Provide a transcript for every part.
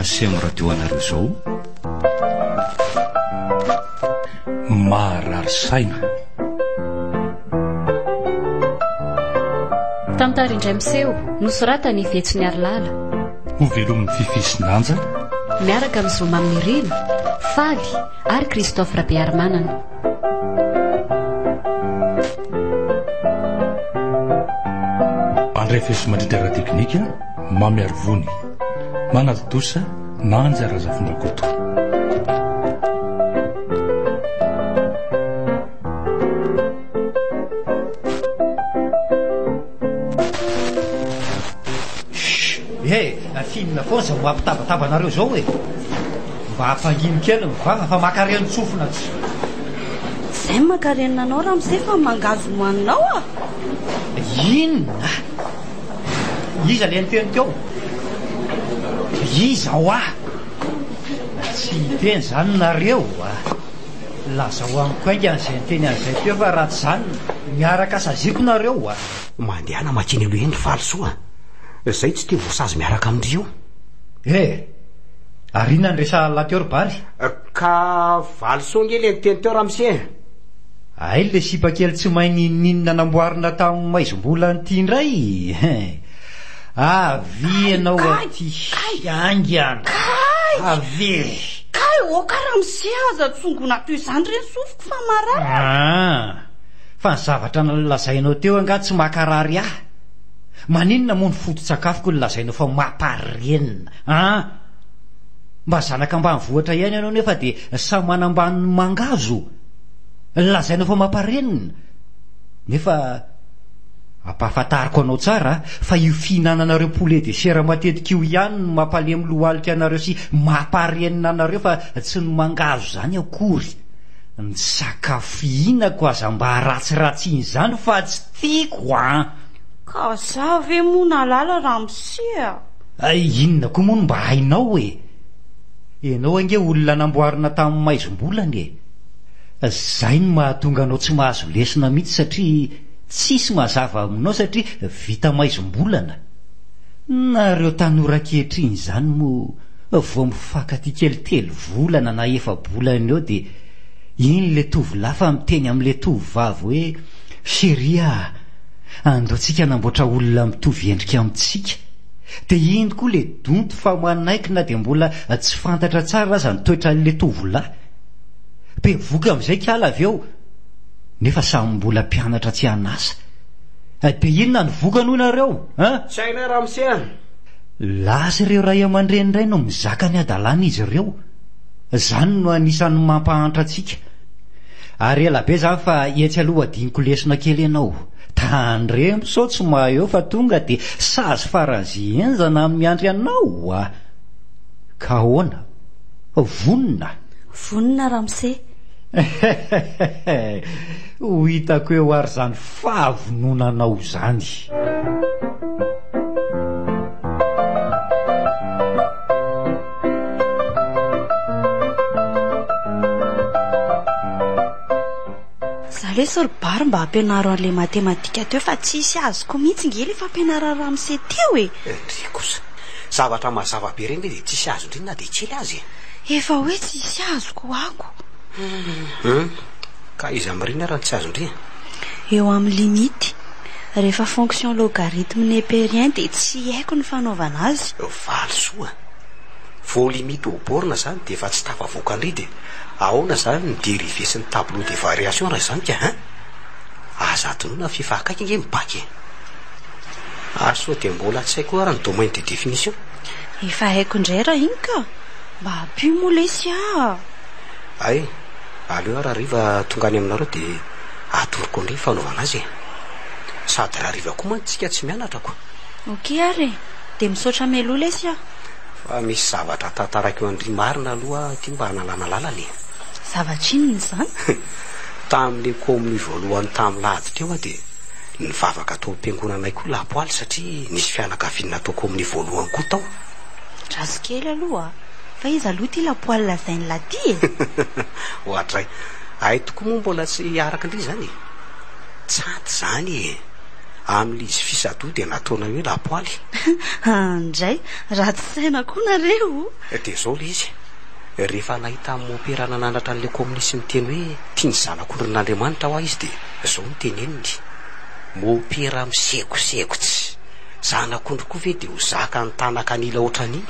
Sem Radio anareo izao? Maharary saina. Tantara indray miseho, nosoratan'i Vetsoniarilala. Ho velomin'i Fiffi sy Nanja. Miaraka amin'i Zo Maminirina, Faly ary Christophe Rabearimanana. Andray Feso mandritra ara-teknika, Mamy Arivony. Manatontosa, Nanja Razafindrakoto. Eh, finina foana izao mampitabataba anareo izao e. Mba ampangino kely ny vava fa makarenin-tsofina tsy. Zay no mankarenina anao ramose fa mangazo nohaninao a! Inona? Iza le niteny teo? Iza hoa? Tsy hiteny izany nareo a! Lazao amiko haingana izay niteny an'izay teo fa raha tsy izany miaraka saziako nareo a! Mandehana makeny aloha eny ry Valisoa a! Zay tsy te voasazy miaraka amin-dry io. Eh! Ary inona ny resahan'lah teo ry Bary? Ka valisoa ange le niteny teo ramose e! Hay le sipa kely tsy mahay n'inon'inona namboarina tamin'ny maizim-bolana ity indray eh! Avia ianao aty haingana! Avia! Kay oka ramose aza tsongoina toy izany re ny sofiko fa marary! Aa! Fa ny zavatra nolazainao teo angaha tsy mankarary ahy? Maninona moa ny foto-tsakafoko no lazainao fa mamparenina an! Mba zanaka ambanivohitra ihany ianao nefa dia samy manambany ny mangahazo? Lazainao fa mamparenina? Nefa ampahafantariko anao tsara fa io fihinananareo poulet de chair matetika io ihany no mampalemy lohalika anareo sy mamparenina anareo fa tsy ny mangahazo izany akory. Ny sakafo fihinako aza mba ratsiratsiana izany fa tsy tiako an! Ka za ve moa nahalala ramose a! Inona koa moa no mba hainao e? Ianao ange olona namboarina tamin'ny maizim-bolana e! Izay no mahatonga anao tsy mahazo lesona mihitsy satria tsisy mazava aminao satria vita maizim-bolana. Nareo tanora ankehitriny izany moa vao mifankatia kely telovolana na efa-bolana eo dia iny ilay tovolahy fa miteny amin'ilay tovovavy hoe chérie a! Andao tsika hanamboatra olona mitovy endrika amintsika. Dia iny koa le donto fa manaiky na dia mbola tsy fantatra tsara aza ny toetran'le tovolahy. Bevohoka amin'izay kala avy eo, nefa samy mbola mpianatra tsy an'asa. Dia inona ny vokany hoy nareo an? Tsy hainay ramose an! Lasa ireo ray aman-dreny indray no mizaka ny hadalan'izy ireo. Izany no anisan'ny mampahantra antsika. Ary ela be zany fa etsy aloha adinoko lesona kely ianao. Tandremo sao tsy mahay eo fa tonga dia sazy faran'izay henjana no miandry anao a! Ka ahoana? Vonona? Vonona ramose. Hehehehe! Ho hitako eo ary izany fahavononanao izany. Za lesy ry Bary mba ampianaro an'ilay matematika teo fa tsisy azoko mihitsy nge ilay fampianaran'i ramose teo e! Ndry kosa! Zavatra mazava be ireny ve dia tsisy azon-dry na dia kely aza e? Efa hoe tsisy azoko ako. Hum! Ka iza amin'ireny ary no tsy azon-dry e? Eo amin'ny limite. Rehefa fonction logarithme nepérien dia tsy haiko ny fanaovana azy. Valisoa. Vao limite aux bornes zany dia efa tsy tafavoaka ndry dia ahoana zany ny dérivée sy ny tableau de variation raha izany ka hein? Aza adinoina f'efa akaiky ange ny bac e! Ary sao dia mbola tsy hay koa ary ny domaine de définition? Efa haiko indray raha iny ka! Mba ampio moa lesy ah! Hay, aleo aho rahariva tonga any aminareo dia atoroko ndry ny fanaovana azy e! Sady rahariva koa mantsy tsika tsy mianatra ko! Ok ary e! Dia misaotra mialoha lesy ah! Fa misy zavatra tantaraiko an-dry marina aloha aty mba hanalana lalana e! Zavatra inona izany? Tamin'ilay komonio voalohany tamin'ny lahady teo aho dia nivavaka tao am-piangonanay koa lapoaly satria nisy fianakaviana natao komonio voalohany koa tao. Andraso kely aloha a! Fa iza aloha ity lapoaly lazain'lah ity e? Oadray! Hay tokoa moa mbola tsy araka ndry izany e! Tsaty izany e! Amin'ilay izy fisadoha dia nataonay hoe lapoaly. Andray, ratsy saina koa nareo o! Dia izao ilay izy, rehefa nahita an'i Mompera nananatra an'ilay kaominisy niteny hoe tia ny zanak'ondrin'Andriamanitra hoa izy dia izao no teneniny, Mompera misegosego tsy zanak'ondry koa ve dia ho zakan'ny tanak'anila ohatran'iny?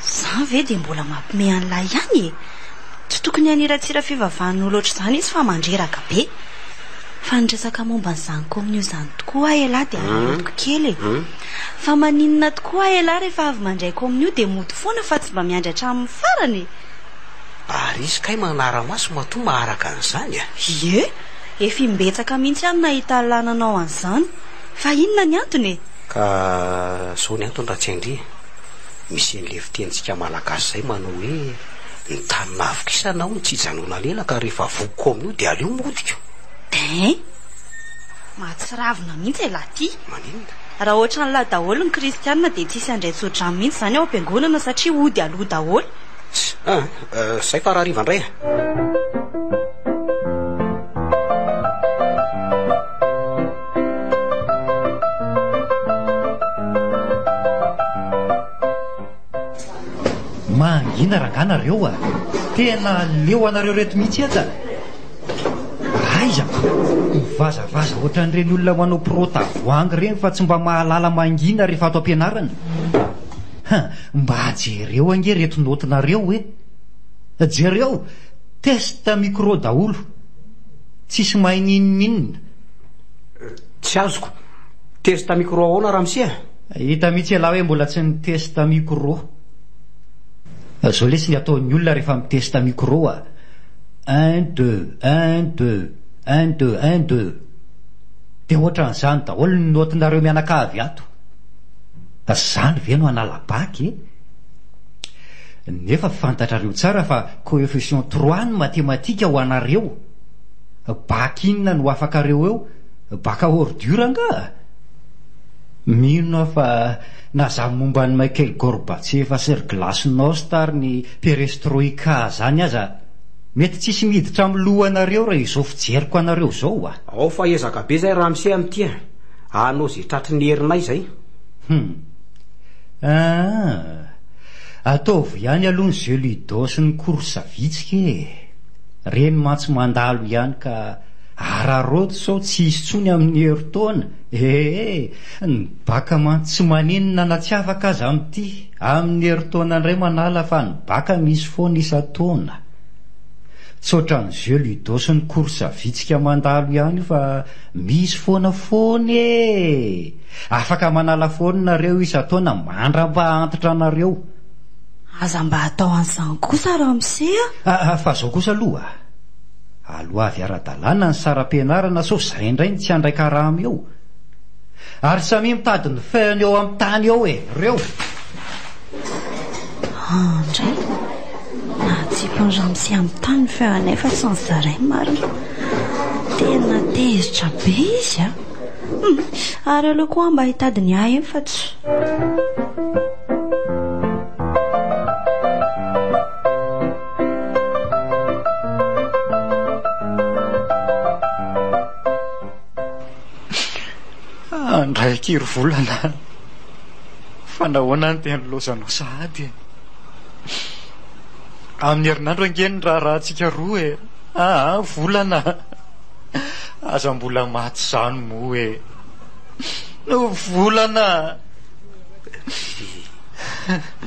Izany ve dia mbola mampime an'lah ihany e! Tsy tokony haniratsira fivavahan'olo ohatr'izany izy fa mandreraka be. Fa ny resaka momba an'izany kominio izany tokoa hoa elah dia araraotiko kely e! Fa maninona tokoa hoa elah rehefa avy mandray kominio dia mody foana fa tsy mba miandry hatramin'ny farany e! Ary izy kay manara-maso matoa maharaka an'izany a! Ie! Efa imbetsaka mihitsy aho no nahita an'lah nanao an'izany. Fa inona ny antony e? Ka zao ny antony Ratsiandria, misy an'ilay fitenintsika malagasy izay manao hoe ny tany nahavokisana hono tsy ijanona lela ka rehefa voky amin'io dia aleo mody ko! Hein! Mahatsiravina mihitsy elah ty! Maninona? Raha ohatran'lah daholo ny kristianina dia tsy hisy handray tsodrano mihitsy izany ao am-piangonana satria hody aloha daholo. Tss! An! Zay fa rahariva indray e! Mangina rangaha nareo a! Tena leo anareo reto mihitsy aza! Aiza? Mivazavaza ohatran'ireny olona manao pro tavoahangy ireny fa tsy mba mahalala mangina rehefa ato am-pianarana. Ha, mba jereo ange ireto naotinareo e! Jereo! Test micro daholo. Tsisy mahay n'inon'inona. Tsy azoko. Test micro ahoana ramose a? Hita mihitsy ialahy hoe mbola tsy ni-test micro. Zao lesy ny ataon'ny olona rehefa mi-test micro a! Un deux, un deux, un deux, un deux. Dia ohatran'izany daholo ny note-nareo mianakavy ato. Zany ve no hanala bac e? Nefa fantatrareo tsara fa coefficient trois ny matematika ho anareo. Bac inona no afakareo eo? Bac à ordure angaha? Mino aho fa na zany momba an'i Michael Gorbatchev sy ry Glasnost ary ny Perestroïka zany aza mety tsisy miditra amin'ny lohanareo raha izao fijeriko anareo izao a! Ao fa ezaka be zay ramose amin'ity a! Hanao ze tratry ny herinay zay. Hum. Aa. Ataovy ihany aloha ny jeu ludo sy ny course vitsika e! Reny mantsy mandalo ihany ka araraoty sao tsy hisy intsony amin'ny herintaona ee! Ny bacc mantsy tsy maninona na tsy afaka aza amin'ity, amin'ny herintaona indray manala fa ny bacc misy foana isan-taona. Tsy ohatran'ny jeu ludo sy ny course vitsika mandalo ihany io fa misy foana foana ee! Afaka manala foana nareo isan-taona mandra-paha-antitra anareo. Aza mba atao an'izany kosa ramose a! Aa fa zao kosa aloha a! Aloavy ara-dalàna ny saram-pianarana sao zay indray no tsy handray karama eo! Ary samia mitady ny feany eo amin'ny tany eo e! Reo! Andray! Nahatsipy ny ramose amin'ny tany ny feanay fa tsy nozarainy marina! Tena tezitra be izy a! Hum! Ary aleo koa aho mba hitady ny ahy eny fa tsy. Andray akia ry volana a! Fa nahoana no dia nilaozanao sahady e? Amin'ny herinandro ange ny raharahantsika roa e! Aa volana a! Aza mbola maty izany moa e! Volana a!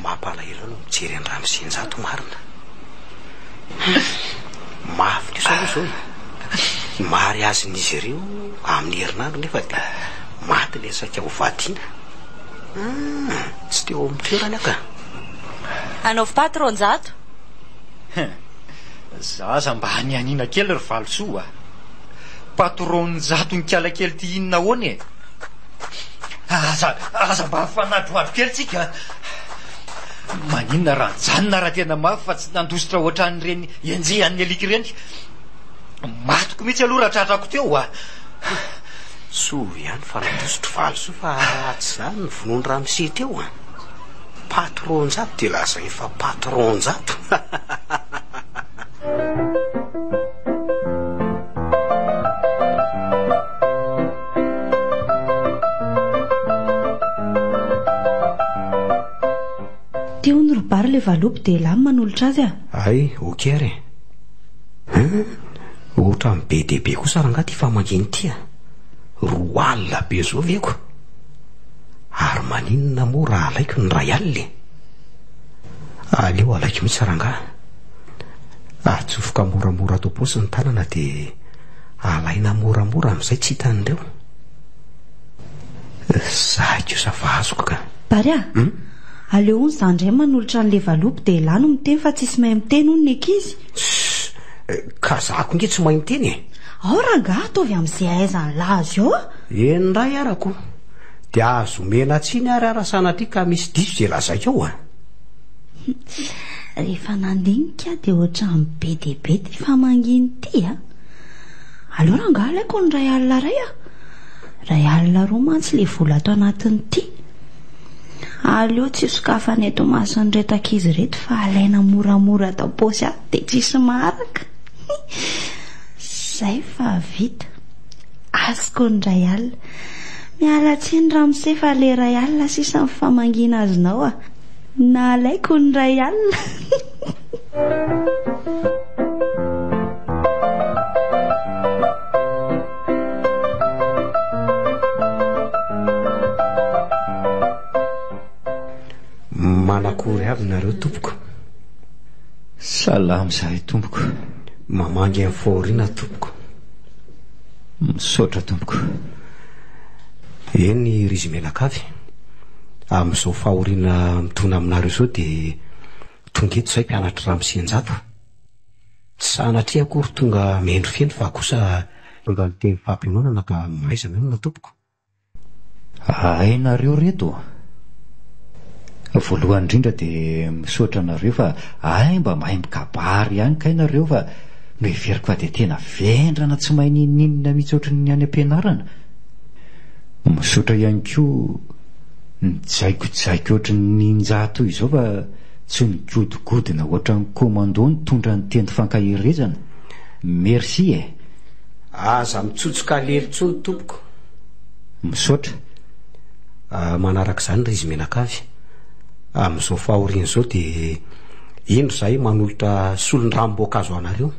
Mampalahelo anao mijery an'i Ramose Njato marina. Mafy kosa aloha izao e. Ny mariazin'izy ireo amin'ny herinandro nefa dia maty ilay saika ho vadiana. Hum, tsy teo amin'ny toerany aho ka. Anaovy paty 200. Za aza mba hanihanina kely ry valisoa a! Paty 200 nikala kely ty inona ahoana e? Aza, aza mba mifanadrohadro kely tsika a! Maninona raha nijanona raha tena mafy fa tsy nandositra ohatran'ireny enjehan'ny alika ireny? Matiko mihitsy aloha raha tratrako teo a! Soa ihany fa nandositro valisoa fa raha tsy izany ny vonoan'i ramose teo a! Paty 200 dia lazainy fa paty 200. ilay valopy dia elah no manolotra azy a! Hay, ok ary e! Hein! Ohatran'ny be dia be kosa rangahy ity famangiana ity a! 20 alina be izao ve ko? Ary maninona moa raha alaiko ny 1000 e? Aleo alaiko mihitsy rangahy. Atsofoka moramora ato am-paosy ny tanana dia alaina moramora amin'izay tsy hitan'ireo. Za kosa fa azoko ka. Bary a! Aleo hono za ndray manolotra an'le valopy dia elah no miteny fa tsisy mahay miteny hono ny ankizy. Tssss! Ka za ko nge tsy mahay miteny e! Ao rangaha ataovy amin'izay ahaizan'lah azy eo a! Eny ndray ara ko! Dia azo omena tsiny ary aho raha sanatria ka misy diso izay lazaiko ao a! Rehefa nandinika aho dia ohatran'ny be dia be ity famangiana ity a! Aleo rangaha alaiko ny 1000 iray a! 1002 mantsy ilay vola ato anatin'ity. Aleo tsy sokafana eto imason'ireto ankizy ireto fa alaina moramora ato am-paosy ato dia tsisy maharaka. Zay fa vita. Azoko ny 1000. Miala tsiny ramose fa le 1000 sisa ny famangiana azonao a. Nalaiko ny 1000. Manakory avy nareo tompoko. Salama izahay tompoko. Mamangy an'i Fahoriana tompoko. Misaotra tompoko. Eny ry izy mianakavy, amin'izao fahoriana mitona aminareo izao dia tonga eto izahay mpianatr'i Ramose Njato. Tsy sanatria akory tonga mendro feno fa kosa tonga niteny fampiononana ka mahaiza mionona tompoko. Hainareo reto? Voalohany indrindra dia misaotra anareo fa hay mba mahay mikabary ihany kay nareo fa noheveriko fa dia tena vendrana tsy mahay n'inon'inona mihitsy ohatran'ny any am-pianarana. Misaotra ihany koa nijaikojaiko ohatran'ny ninja toy izao fa Tsy migodogodona ohatran'ny commando nitondra ny teny fankaherezana. Merci e! Aza mitsotsoka lelo intsony tompoko. Misaotra. Manaraka izany ry izy mianakavy. Amin'izao fahoriana izao dia indro izahay manolotra solon-dranom-boankazo anareo.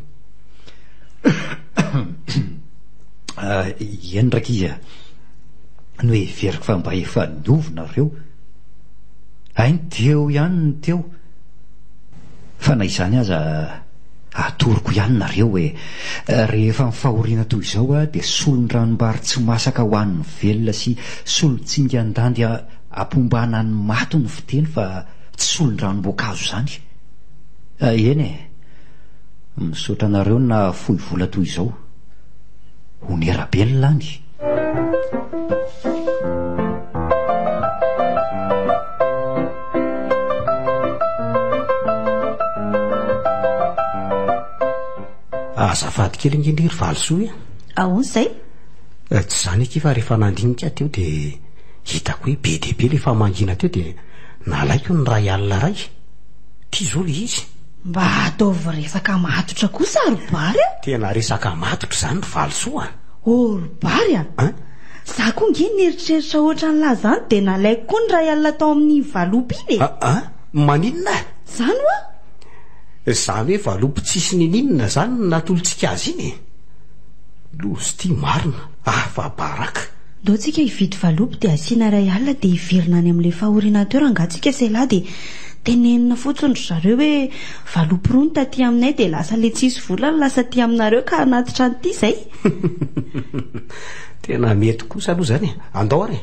Eny rankizy a! Noheveriko fa mba efa niova nareo. Hay ny teo ihany no teo. Fa na izany aza atoroko ihany nareo e! Rehefa ny fahoriana toy izao dia solon-dranombary tsy masaka ho an'ny velona sy solon-tsingan-dandy ampombana ny maty no fiteny fa tsy solon-dranom-boankazo izany. Eny e! Misaotra anareo nahafoy vola toy izao. Onera be ny lany. Azafady kely ange ry valisoa e. Ahoana izay? Eh, tsy izany akia fa rehefa nandinika aho teo dia hitako hoe be dia be ilay famangiana teo dia nalaiko ny 1000 iray. Ity izao ilay izy. Mba ataovy resaka matotra kosa ry Bary a! Tena resaka matotra izany ry valisoa a! Oh ry Bary a! Hein? Za koa nge nieritreritra ohatran'lah zany dia nalaiko koa ny 1000 tao amin'iny valopy iny e! Ah ah! Maninona? Zany hoa? Izany hoe valopy tsisy ninininona zany no natolotsika azy iny e! Loza ity marina, afa-baraka! Ndao tsika hividy valopy dia asiana 1000 dia hiverina any amin'ilay fahoriana teo rangaha tsika sela dia tenenina fotsiny ry zareo hoe valopy roa no taty aminay dia lasa ilay tsisy vola no lasa aty aminareo ka hanatitra an'ity izay. Tena mety kosa aloha izany e! Andao ary e!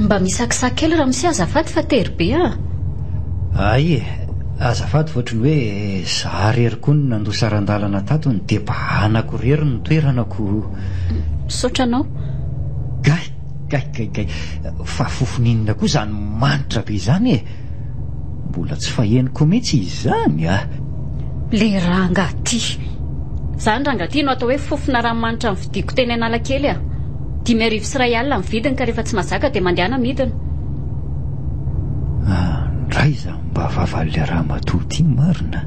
Mba misakisaky kely ramose azafady fa tery be ah! Hay e! Azafady fa ohatry ny hoe za rery koa no nandoa saran-dalana tato no dia bahanako rery ny toerana ko. Misaotra anao. Gay! Gay gay gay! Fa fofon'inona koa izany manitra be izany e! Mbola tsy fahenoko mihitsy izany a! Le rangahy ty! Zany rangahy ty no atao hoe fofona ranomanitra novidiako teny Analakely a! 1050 ny vidiny ka rehefa tsy mazaka dia mandehana midina. Andray izany mba vavan'ilay ramatoa ity marina.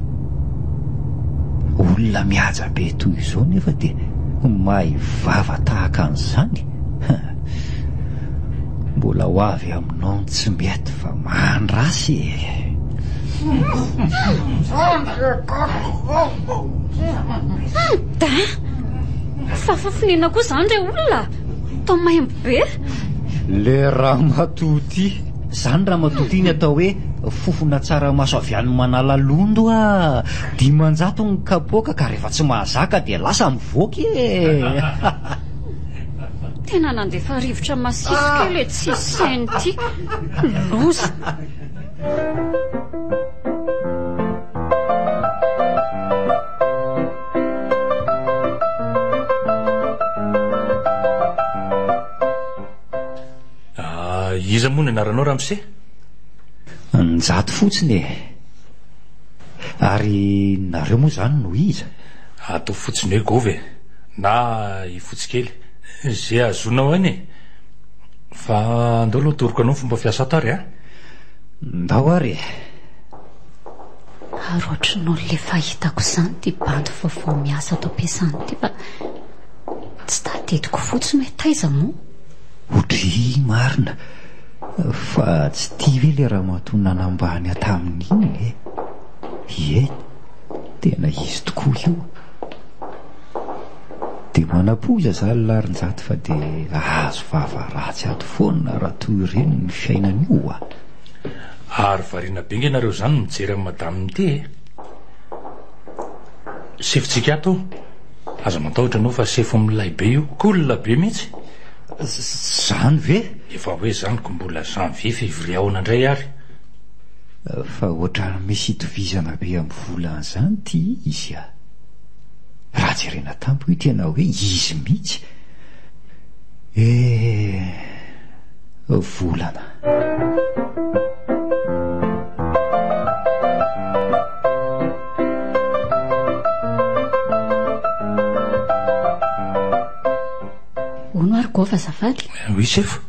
Olona mihaja be toy izao nefa dia mahay vava tahaka an'izany? Mbola ho avy aminao ny tsy mety fa mahandrasa e! Dain! Fa fofonina koa izany re olona? Toa maimbo be! Le ramatoa ity! Zany ramatoa ity ny atao hoe fofona tsaramaso avy any Manalalondo a! 500 ny kapoaka ka rehefa tsy mahazaka dia lasa mivoaka e! Tena nandefa rivotra masiso kely e tsisy saina ity! Loza! Ah, iza moa ny anaranao ramose? Njato fotsiny e. Ary nareo moa izany no iza? Ataovy fotsiny hoe Gova e, na i Fotsikely. Ze azonao any e. Fa andao aloha atoroko anao ny fomba fiasa ato ary a. Ndao ary e. Ary ohatry ny olona efa hitako izany ity bandy vaovao miasa ato am-piasana ity fa tsy tadidiko fotsiny hoe taiza moa. Odryy marina fa tsy tia ve le ramatoa nanambany ahy tamin'iny e? Ie, tena izy tokoa io. Dia manam-poza za Larinjato fa dia ahazo vava ratsy ato foana raha toy ireny ny fiainana io a! Ary variana be nge nareo zany mijery an'i madame ity e! Sefontsika ato, aza matahotra anao fa sefo milay be io, cool be mihitsy! Zany ve? Efa hoe zany ko mbola janvier février ahoana indray ary? Fa ohatran'ny misy itovizana be amin'ny volana zany ty izy a! Raha jerena tampoka io tena hoe izy mihitsy eh! Volana. Hono ary Gova azafady. Oui sefo.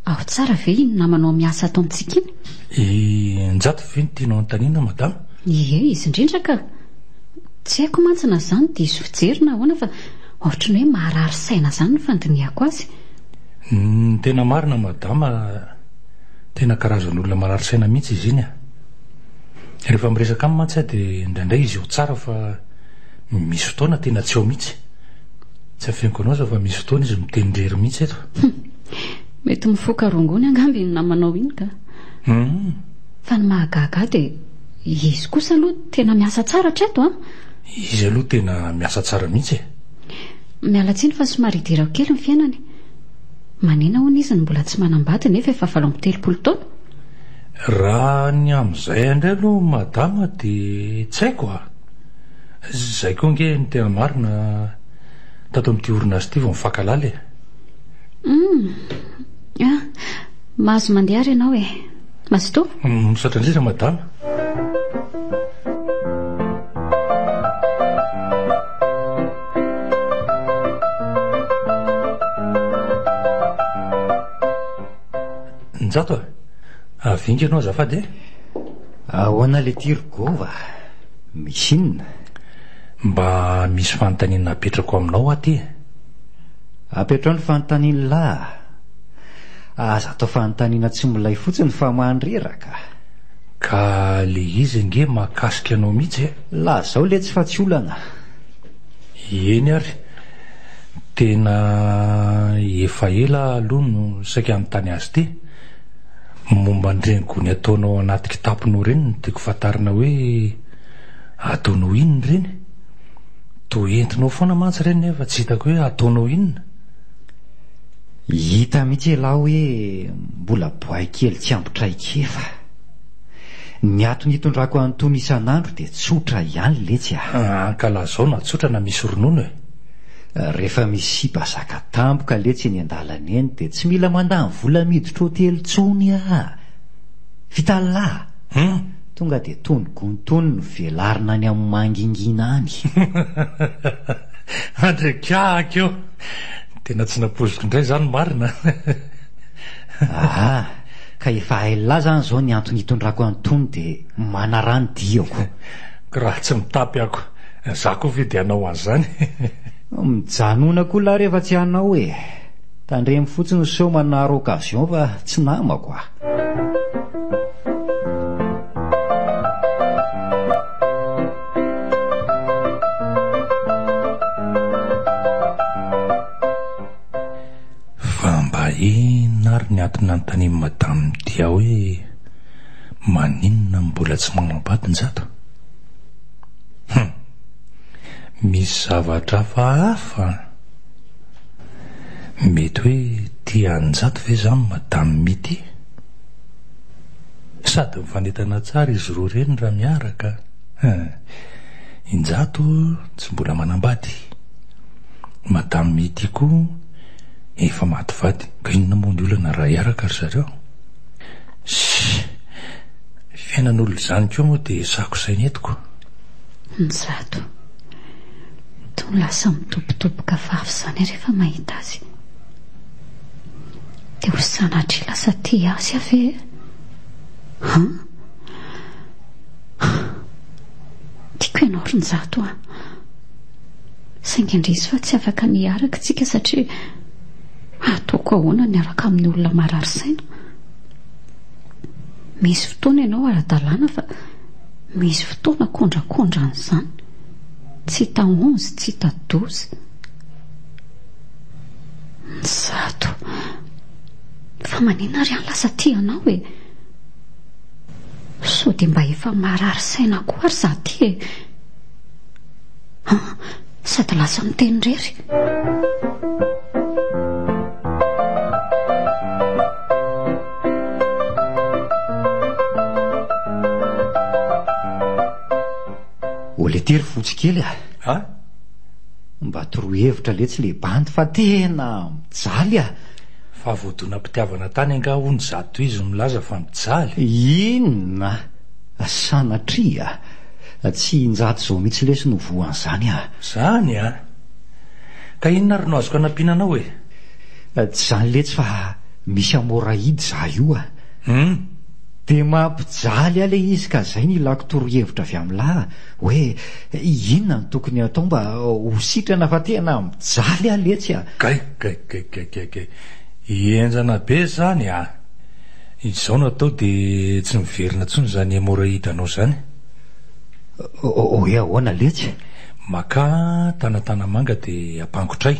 Ao tsara ve iny namanao miasa ato amintsika iny? I Njato ve no tianao anontaniana madama? Ie, izy indrindra ka. Tsy haiko mantsy na izaho no diso fijery na ahoana fa ohatry ny hoe maharary saina izany ny fandinihako azy. Ny tena marina madama, tena karazan'olona marary saina mihitsy izy iny a. Rehefa miresaka aminy mantsy aho dia indraindray izy ao tsara fa misy fotoana tena tsy ao mihitsy. Tsy afeniko anao aza fa misy fotoana izy miteny irery mihitsy eto. Mety mifoka rongony angamba iny namanao iny ka. Hum. Fa ny mahagaga ahy dia izy kosa aloha tena miasa tsara hatreto an! Izy aloha tena miasa tsara mihitsy e! Miala tsiny fa somary idirako kely ny fiainany. Manina hono izy no mbola tsy manambady nefa efa 38 taona? Raha ny amin'izay indray aloha madama dia tsy haiko a! Izay koa ange ny tena marina tato amin'ity orinasa ity vao nifankahalala e! Hum! Ah! Mahazo mandeha ary ianao e! Mazotoa! Misaotra indrindra madama. Njato a! Avinga ianao azafady e! Ahoana le ty ry Gova? Misy inona? Mba misy fanontaniana apetrako aminao aho ty e! Apetrao ny fanontanian'lah a! Aza atao fanontaniana tsy milay fotsiny fa mandreraka. Ka le izy ange mahakasika anao mihitsy e! Lazao letsy fa tsy olana. Eny ary, tena efa ela aho aloha no saika hanontany azy ity. Momba an'ireny gony ataonao anaty kitaponao ireny no tiako fantarina hoe ataonao inona ireny? Toa entinao foana mantsy ireny nefa tsy hitako hoe ataonao inona? Hita mihitsy elah hoe mbola boay kely tsy ampy traikefa. Ny antony hitondrako an'itony isan'andro dia tsotra ihany letsy a. Ankalazao na tsotra na misy ronono e. Rehefa misy sipa zaka tampoka letsy eny an-dalana eny dia tsy mila mandany vola miditra hotely intsony ah. Vitallah! Hum. Tonga dia tony gony tony no velarina any amin'ny mangingina any. Andriakahako eo! Tena tsy nampoiziko indray izany marina. Aa, ka efa hain'lah zany zao ny antony hitondrako an'itony dia manaraha ny diako. Raha tsy mitapy ako. Za koa ve dia hanao an'izany? Mijanona koa lahy rehefa tsy hanao e! Tandremo fotsiny sao manary occasion fa tsy namako a! Fa mba inona ary ny antony nanontanian'i Madame Dia hoe maninona no mbola tsy manambady Njato? Hum! Misy zavatra hafahafa an! Mety hoe tia an'i Njato ve izany Madame Mity? Sady mifanentana tsara izy roa ireny raha miaraka an! I Njato tsy mbola manambady. Madame Mity koa efa maty vady, ka inona moa ny olana raha hiaraka ry zareo? Ssy! Fiainan'olona izany koa moa dia sako saina etiko. Njato. Toa lasa midobodoboka vavy izany aho rehefa mahita azy. Dia ho sanatria lasa tia azy aho ve? Han? Tiako ianao ry Njato a! Saingy indrisy fa tsy afaka ny hiaraka isika satria ataoko ahoana ny hiaraka amin'ny olona marary saina? Misy fotoana ianao ara-dalàna fa misy fotoana kondrakondra an'izany. Tsy hita onze, tsy hita douze. Njato. Fa maninona ary aho lasa tia anao e? Sao dia mba efa marary saina koa ary za ty e? An, sady lasa miteny irery. Olety ry fotsy kely a! A? Mba toroy hevitra letsy le bandy fa tena mijaly a! Fa voadonam-pitiavana tany angaha hono zato izy milaza fa mijaly? Inona? Sanatria! Tsy injato izao mihitsy lesy no voan'izany a! Zany a! Ka inona ary no azoko anampiana anao e? Tsy izany letsy fa misy amorahidy za io a! Hum! Dia mampijaly ahy ilay izy ka izay no ilako torohevitra avy amin'lah hoe inona no tokony hatao mba ho sitrana fa tena mijaly aho letsy a! Gay! Gay! Gay! Gay! Gay! Gay! Henjana be izany a! Izao no atao dia tsy miverina intsony izany hémorroïde anao izany. Hoe ahoana letsy? Makà tanatanamanga dia ampangotray.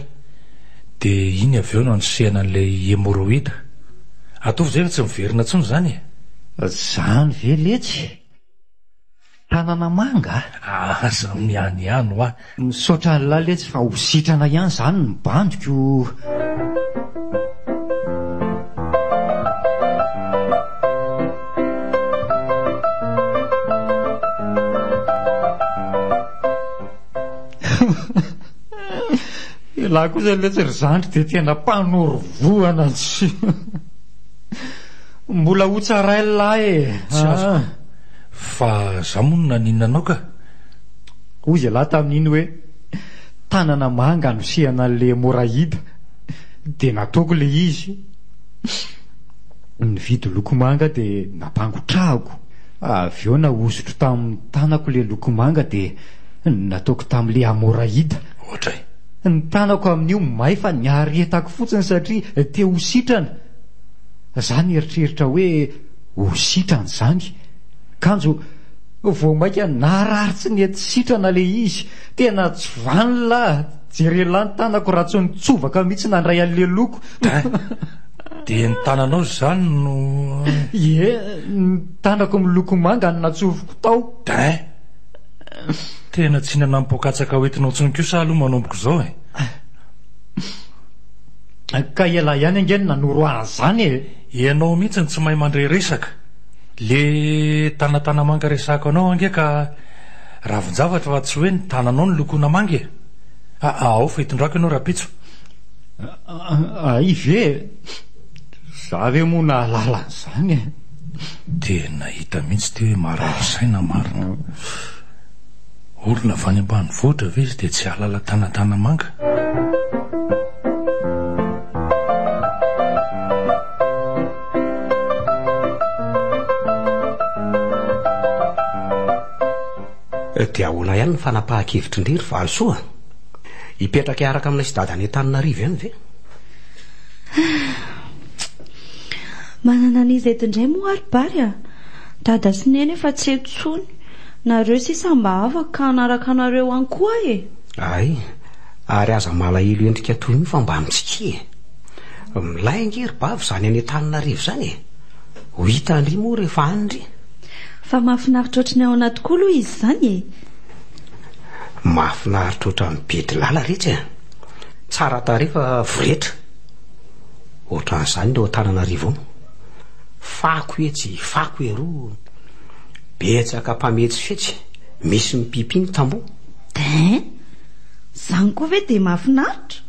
Dia iny avy eo no anosehana an'ilay hémorroïde. Ataovy izay fa tsy miverina intsony izany e! Izany ve letsy? Tanana manga a! Aza mihanihany hoa! Misaotra an'lah letsy fa ho sitrana ihany izany ny bandiko. Elah kosa letsy ry zandry dia tena mpanoro vohana tsy. Mbola ho tsarain'lah e! Tsy azoko. Fa za moa no naninona anao ka. Hoy ialahy tamin'iny hoe tanana manga anosehana an'ilay hémorraïde dia nataoko ilay izy. Nividy loko manga dia nampangotrahako. Avy eo nahosotro tamin'ny tanako ilay loko manga dia nataoko tamin'ilay hémorraïde. Ohatray. Ny tanako amin'io may fa niaretako fotsiny satria te ho sitrana. Za nieritreritra hoe ho sitrana izany. Kanjo vao mainka narary tsy nety sitrana le izy, tena tsy vanona ah, jereo lah ny tanako raha tsy nitsovaka mihitsy nandray an'le loko. Hein! Dia ny tananao izany no. Ie, ny tanako miloko manga no natsofoko tao. Hein! Tena tsy nanam-poakatsaka hoentinao intsony kosa aloha manomboka izao e! Ka ialahy ihany ange no nanoro ahy an'izany e! Ianao mihitsy no tsy mahay mandre resaka. Le tanatanamanga resahako anao ange ka ravin-javatra fa tsy hoe ny tananao no lokoina manga e! Aa ao fa hitondrako ianao rahampitso. Hay ve e! Za ve moa nahalala an'izany e! Tena hita mihitsy ity hoe marary saina marina. Olona avy any ambanivohitra ve izy dia tsy hahalala tanatanamanga? Dia ahoana ihany ny fanapahan-kevitry ndry ry Valisoa? Hipetraka hiaraka aminay sy Dada any Antananarivo ihany ve? Manana an'iza eto indray moa ary Bary a? Dada sy Neny efa tsy eto intsony. Nareo sisa mba afaka ka hanaraka anareo any koa aho e! Hay, ary aza malahelo endrika toy io fa mba mitsikia e! Milay ange ry bavy izany any Antananarivo izany e! Ho hitan-dry moa rehefa any ndry. Fa mahafinaritra ohatry ny ahoana tokoa aloha izy izany e! Mahafinaritra ohatran'ny bedilala retsy a! Tsara tarehy fa voretra. Ohatran'izany ny ao Antananarivo ao. Fako etsy, fako eroa. Betsaka mpametsifetsy, misy mipipi ny tamboho. Hein! Izany koa ve dia mahafinaritra?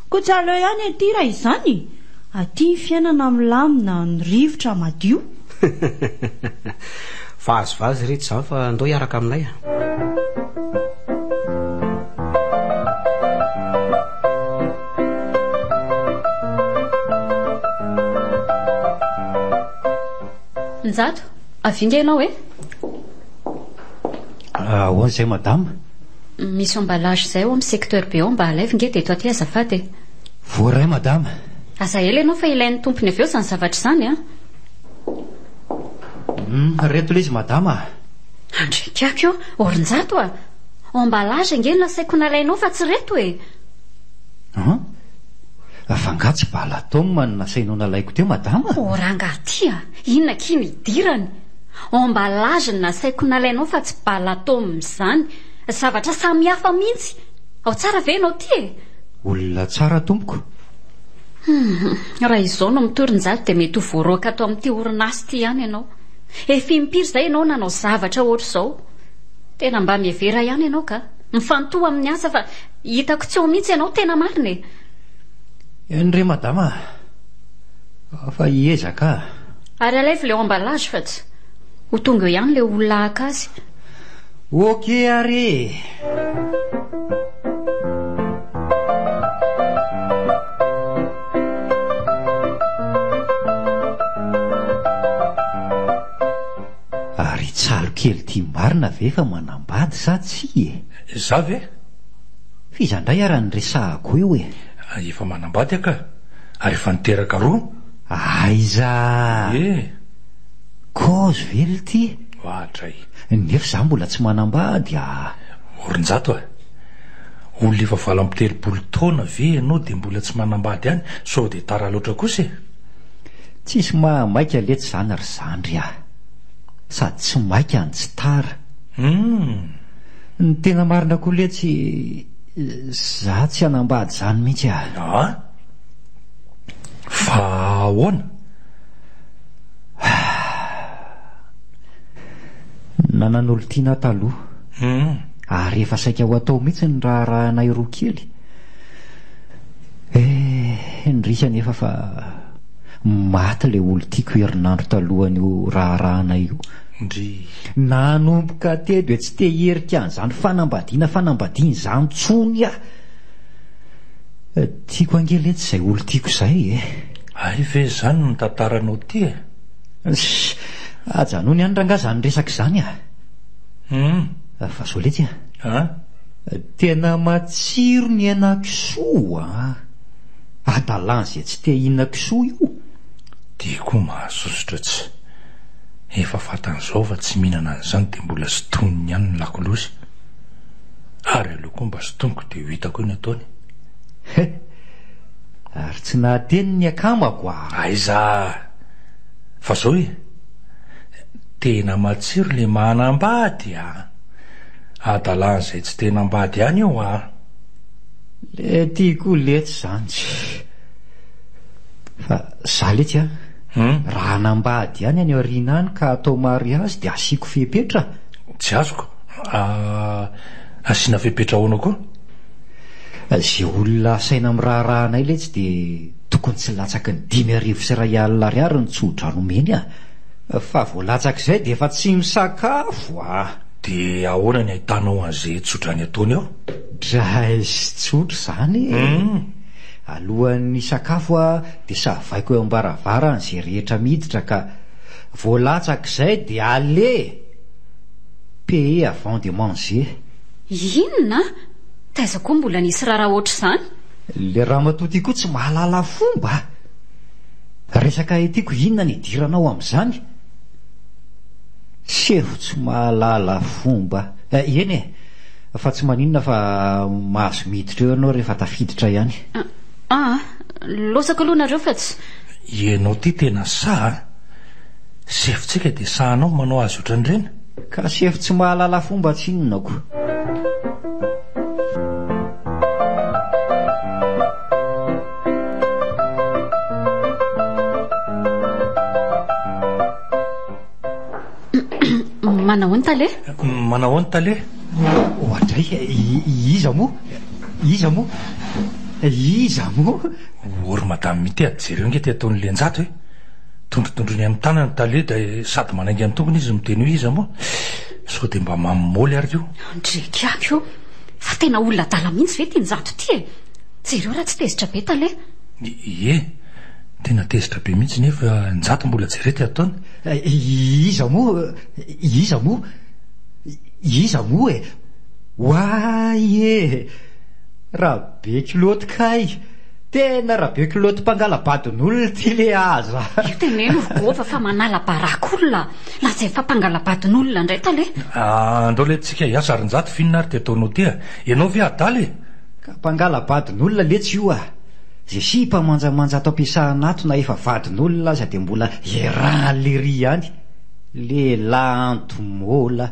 Koa tsy aleo ihany aty raha izany e! Aty ny fiainana milamina, ny rivotra madio. Vazivazy re tsy izany fa ndao hiaraka aminay a! Njato, avia nge ianao e! Ahoana izay madama? Misy emballage izay ao amin'ny secteur B ao mba alaivo nge dia eto aty azafady e! Voaray madama. Aza ela ianao fa ilain'ny tompony avy eo izany zavatra izany an! Hum, reto ilay izy madama a! Andriakako io, Orinjato a! Emballage ange no nasaiko nalainao fa tsy reto e! An? Fa angaha tsy balatom no nasainao nalaiko teo madama? Oh rangahy ty a! Inona akia no idirany? Emballage no nasaiko nalainao fa tsy balatom izany! Zavatra samy hafa mihitsy! Ao tsara ve ianao ty e? Olona tsara tompoko. Hum, raha izao no mitory Njato dia mety ho voaroaka ato amin'ity orinasa ity ihany ianao. Efa impiry izay ianao nanao zavatra ohatr'izao. Tena mba mihevera ihany ianao ka. Mifantoha amin'ny asa fa hitako tsy ao mihitsy ianao tena marina e. Eny re madama a! Fa hiezaka aho. Ary alaivo ilay emballage fa tsy ho tonga eo ihany ilay olona haka azy. Ok ary e! Ary tsalo kely ity marina ve fa manambady sa tsia e? Za ve? F'iza indray ara no resahako eo e? Efa manambady aho ka! Ary efa niteraka roa! Aiza! Ie! Kozy ve lty? Oadray! Nefa za mbola tsy manambady ah! Orinjato a! Olona efa 38 taona ve ianao dia mbola tsy manambady any? Sao dia tara loatra kosa e! Tsisy mahamaika letsy zany ry zandry ah! Sady tsy maika no tsy tara. Humm! Ny tena marina koa letsy za tsy hanambady zany mihitsy ah! Ah! Fa ahoana? Nanan'olon-tiana aho taloha. Ary efa saika ho atao mihitsy ny raharahanay roa kely. Eh, indrisy anefa fa maty ilay olon-tiako herinandro talohan'io raharahanay io. Ndry. Nanomboka teo dia tsy te hierika an'izany fanambadiana fanambadiana izany intsony aho. Tiako ange letsy izay olon-tiako izay e. Hay ve izany no tantaranao ity e? Ssss, ajanony any rangaha izany resaka izany a! Hum. Fa zao letsy a! An? Tena matsiro ny henakisoa a! Adalan'izay tsy te hihinan-kisoa io. Dia koa mahasosotra tsy. Efa fantany izao fa tsy mihinana an'izany dia mbola sintoniny ihany ny lakolosy. Ary aleo koa mba sintoniko dia ho hitako eo ny ataony. He! Ary tsy nahateny ny akamako a! Aiza! Fa zao e! Tena matsiro le manambady a! Adalan'izay tsy te nambady ihany io a! Le ty koa letsy zany tsy. Fa za letsy a! Raha hanambady ihany any aoriana any ka atao mariazy dia asiako fepetra. Tsy azoko. Asiana fepetra ahoana koa? Ze olona asaina miraharaha anay letsy dia tokony tsy latsaky ny 1500 ariary ny tsodrano omeny a! Fa vao latsak'izay dia efa tsy misakafo a! Dia ahoana ny ahitanao an'izay tsodrany ataony eo? Dray tsotra izany e! Alohan'ny hisakafo aho dia savaiko eo am-baravarana izay rehetra miditra ka vao latsak'izay dia allez! Payer avant de manger. Inona? Taiza koa mbola nisy raharaha ohatr'izany? Le ramatoa ty koa tsy mahalala fomba a! Resaka etiako inona ny idiranao amin'izany? Sefo tsy mahalala fomba. Eny e! Fa tsy maninona fa mahazo miditra eo ianao rehefa tafiditra ihany. Aa! Losako aloha nareo fa tsy. Ianao ty tena sahy a! Sefontsika dia sahanao manao azy ohatran'ireny? Ka sefo tsy mahalala fomba tsinona ko. Manahoana tale? Manahoana tale? Oadray, iza moa? Iza moa? Iza moa? O ry madame Mity a, jereo ange ty ataon'i Lenjato e! Tondrotondroiny amin'ny tanany tale dia sady manainga ny tongony izy miteny hoe iza moa? Sao dia mba mamy môly ary io? Andrekiako io! Fa tena olona adala mihitsy ve ity Njato ity e? Jereo raha tsy tezitra be tale. Ie, tena tezitra be mihitsy nefa Njato mbola jereo ty ataony. Iza moa? Iza moa? Iza moa e? Oay e! Rabe kilaoty kay! Tena Rabe kilaoty mpangala-badin'olona ity le aza! Io teneno ry Gova fa manala baraka olona, lazainy fa mpangala-badin'olona indray tale. Andao letsy tsika hiasa ry Njato f'inona ary ty ataonao ty a! Ianao ve adala e? Ka mpangala-badin'olona letsy io a! Ze sipa manjamanja ato am-piasana ato na efa vadin'olona aza dia mbola iarahan'i lery ihany. Lehilahy antomôla.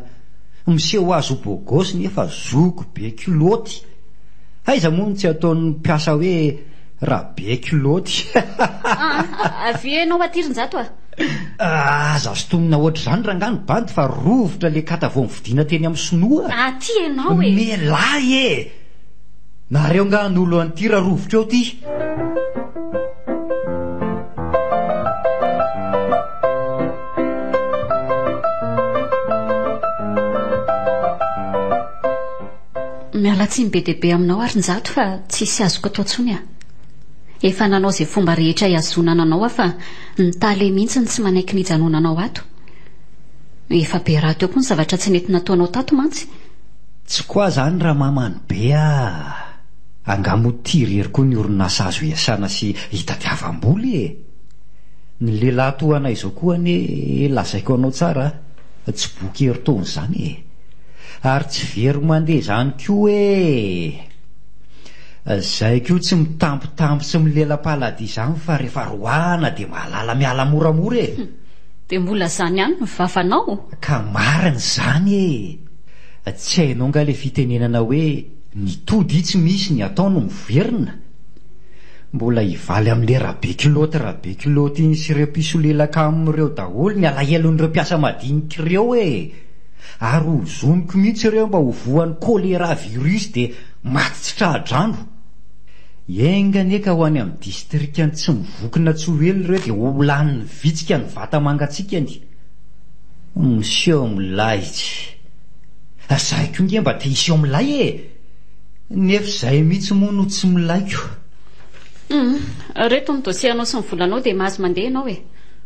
Miseho azy ho bôgôsy nefa zoky be kilaoty. Aiza moa no tsy ataon'ny mpiasa hoe Rabe kilaoty. Aa, avia ianao aty ry Njato a! Aza sintomina ohatr'izany rangahy ny bandy fa rovitra le kata vao nividiana teny amin'ny sinoa. Aty ianao e! Mialà e! Nareo angaha hanolo an'ity raha rovitra eo ty? Miala tsiny be dia be aminao ary Njato fa tsisy azoko atao intsony ah. Efa nanao izay fomba rehetra hihazonana anao aho fa ny tale mihitsy no tsy manaiky ny hijanonanao ato. Efa be rahateo koa ny zavatra tsy nety nataonao tato mantsy. Tsy quoi zany ramamany be ah! Angaha moa tia irery koa ny orinasa azo iasana sy hitadiavam-bola e! Ny lehilahy toa anay izao koa anie lazaiko anao tsara tsy boky herintaona izany e! Ary tsy very mandeha izany koa e! Zay koa tsy mitampitamby sy milela-paladia izany fa rehefa roahana dia mahalala miala moramora e! Dia mbola izany ihany ny vavanao? Ka marina izany e! Tsy hainao nga le fitenenana hoe ny tody tsy misy ny atao no miverina? Mbola hivaly amle rabekiloty rabekiloty iny sy ireo mpisolelaka aminy ireo daholo ny alahelon'ireo mpiasa madinika ireo e! Ary ho zoniko mihitsy ireo mba ho voan'ny choléra virus dia maty tsy tra-drano! Enga anie ka ho any amin'ny distrikan'i Tsimivokona tsy ho ela ireo dia ho lanin'ny vitsika ny vata mangatsiakany! Miseho milay tsy. Zahay koa nge mba te hiseho milay e! Nefa izay mihitsy moa no tsy milaiko. Humm, reto ny dossier anao sy ny volanao dia mahazo mandeha ianao e!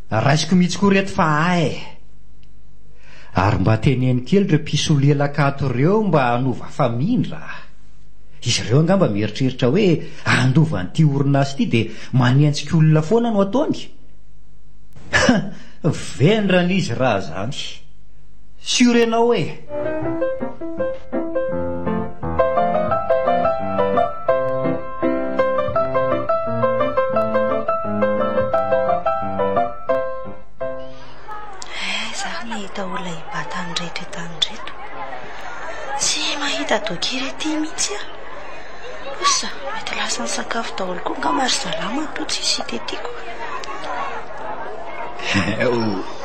Raisiko mihitsy koa reto fa ahy e! Ary mba teneno kely ireo mpisolelaka ato ireo mba hanova famindra a! Izy ireo angamba mieritreritra hoe handova an'ity orinasa ity dia manenjika olona foana no ataony? Vendrana izy raha zany. Sur enao e! Aiza ary nahita olona hibata an'ireto entana ireto? Tsy mahita dokia ity mihitsy aho. Osa, mety lasa nisakafo daholo koa angamba ry zalahy matoa tsisy hita ety ko.